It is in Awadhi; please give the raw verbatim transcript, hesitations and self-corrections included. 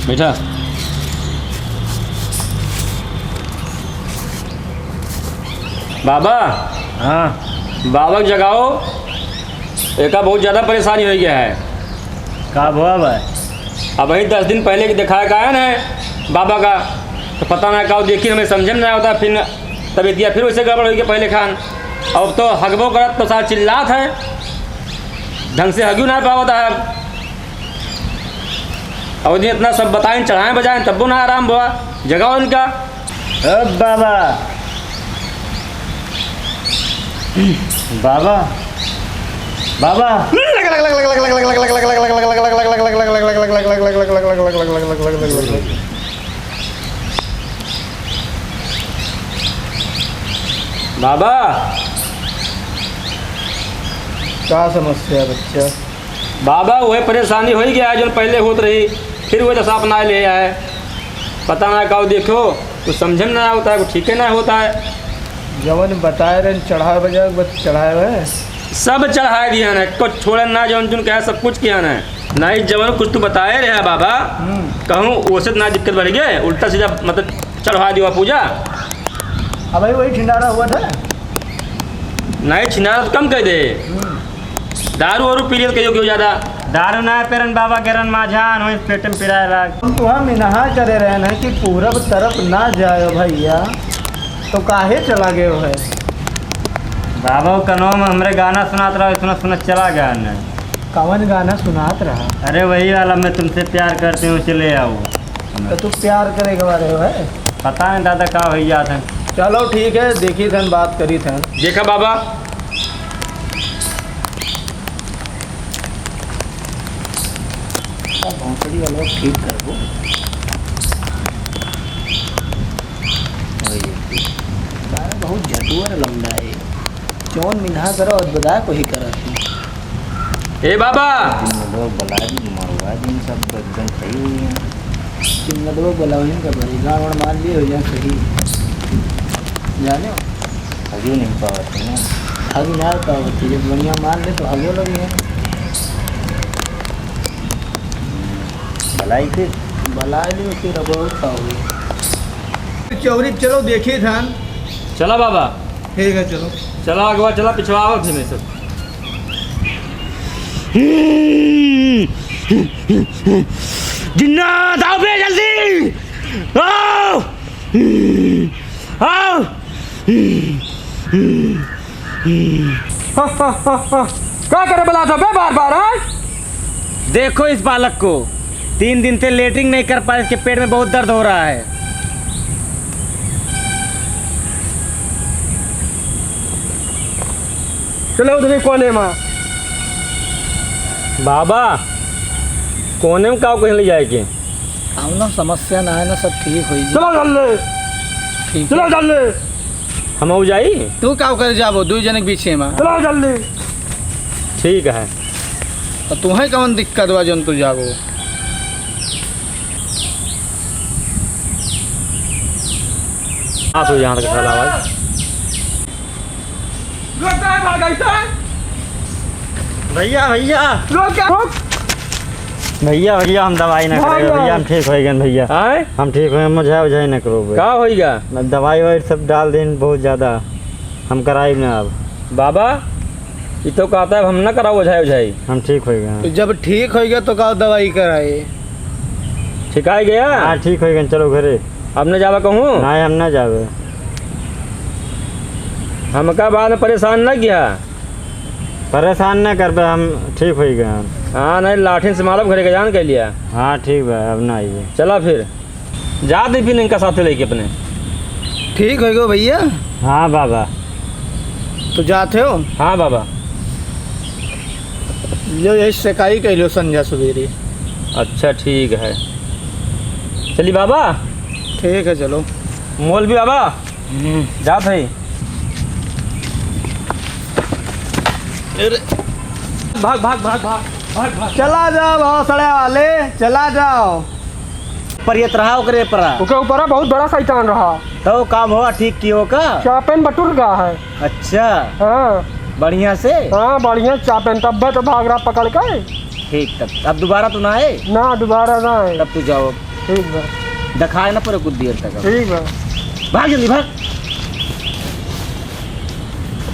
बैठा। बाबा। हाँ। बाबा के जगाओ, एका बहुत ज्यादा परेशानी होइ गया है। का भवा भाई? अबहीं दस दिन पहिले के देखाए का है ना बाबा का, तो पता ना का देखी, हमें समझे में ना आवत है, फिर तबीयतिया फिर वैसे गड़बड़ होइ गई पहिले खान। अब तो हगबो करत तो साला चिल्लात है, ढंग से हगियो ना पावत है। अब अब इतना सब बताइन, चढ़ाएँ बजाएँ, तब्बो ना आराम भवा। जगाओ इनका। ओ बाबा, बाबा, बाबा। बाबा। का समस्या है बच्चा? बाबा, उहे परेशानी होइ गया है, जौन पहिले होत रही, फिर उहे दशा अपनाए ले आए। पता ना का देखो, कुछ समझे में ना आवत है, कुछ ठीके ना होत है। जवन बताए रहे, चढ़ाए बजाए, बस चढ़ाए हुए। सब चढ़ाए दिया ना, कुछ छोड़े ना, जौन जौन कहे, सब कुछ किया ना। नहीं, जवन कुछ तू बताए रहे बाबा, हम्म। कहूँ ओसे ना दिक्कत बढ़ गए, उल्टा सीधा मतलब चढ़वा दियो पूजा। अब भाई वही छिंडारा हुआ था। नहीं, छिंडारा तो कम कर दे। हम्म। दारू वारू पी लिया तो कहियो, कहियो ज्यादा। दारू ना पेरन बाबा, गेरन माझान होई, पेट में पिराए लाग। हम तो हम इनहा करे रहे ना कि पूरब तरफ ना जाए भैया, तो काहे चला गए है? बाबा वो कनवा में हमरे गाना सुनात रहा, सुनत सुनत चला गया ना। कवन गाना सुनात रहा? अरे वही वाला, मैं तुमसे प्यार करती हूँ, चले आओ। तो तू प्यार करे के बारे में है? पता नहीं दादा का हो जात है। चलो ठीक है, देखी थन, बात करी थन। देखा बाबा। भोसड़ी वाला ठीक करबो। वही। बहुत झटुअर लौंडा है। जौन मिनहा करो, अदबदा को ही करत है। ए बाबा! जिन लोग बला दी, मरवा दी, सब एकदम सही हुई हैं। जिन लोग बला हुई, इनका बड़ी गाँव और मान लिए हो जाए सही। जाने? अभी नहीं पावत है ना। अभी ना पावत है, जब बढ़िया मान ले तो आगे लगे हैं। बलाई फिर? बला लियो फिर, अब और का होई? चौरी चलो देखी थान। चला बाबा। ठीक है, चलो। चला अगवा, चला पिछवा आवत है मैं सब। जिन्नात, आओ बे जल्दी। आओ। आओ। का करे बला था बे बार बार, हाँ? देखो इस बालक को, तीन दिन से लेटरिन नहीं कर पा रहा, इसके पेट में बहुत दर्द हो रहा है। चलो उधर कोने में। बाबा, कोने में काव कहीं ले जाए के? कौनो समस्या ना है ना, सब ठीक होई जी। चलो जल्दी। ठीक चलो है। जल्दी। हम हो जाई? तू काव करे जाबो, दुई जने के बीचे में? चलो जल्दी। ठीक है। तो तुम्हें कौन दिक्कत बा जौन तू जाबो? हाँ, तो यहाँ तक साला आवाज। रुक जा, भाग ऐसा। भैया, भैया। रुक जा, रुक। भैया, भैया, हम दवाई ना भाग करेंगे, यार। भैया, हम ठीक हो गए, भैया। आए? हम ठीक हो गए, मुझे, मुझे ना करो, भैया। का होइगा? दवाई वाई सब डाल देन, बहुत ज्यादा। हम कराई ना अब। बाबा, ई तो कहता है, हम ना कराओ ओझाई ओझाई। हम ठीक हो गए हैं। तो जब ठीक हो गया तो का दवाई कराए? ठीक आ गया? हाँ, ठीक हो गए, चलो घरे। अब न जावा कहूँ? नहीं, हम ना जावे। हमका बाद में परेशान ना किया। परेशान ना करबे, हम ठीक हो गए हैं। हाँ, नहीं, लाठिन से मारब घरे के जान के लिया। हाँ, ठीक बा, अब ना आइए। चला फिर। जात ही फिर इनका साथे लेके अपने। ठीक हो गयो भैया? हाँ बाबा। तो जात हो? हाँ बाबा। लो यही सेकाई कह लो संझा सवेरे। अच्छा ठीक है, चली बाबा। ठीक है चलो। मौलवी बाबा। हम्म। जात है। अरे। भाग, भाग, भाग, भाग, भाग, भाग। चला जाओ भोसड़े वाले, चला जाओ। पर ये तरह ओकरे परा। ओके ऊपर बहुत बड़ा शैतान रहा। तो काम हुआ ठीक कियो का? चापेन बटुर गया है। अच्छा। हाँ। बढ़िया से? हाँ, बढ़िया चापेन, तब तो भाग रहा पकड़ के। ठीक, तब अब दोबारा तो ना आए? ना, दोबारा ना आए। तब तू जाओ। ठीक बा। देखाए ना पड़े कुछ देर तक। ठीक बा। भाग जल्दी, भाग।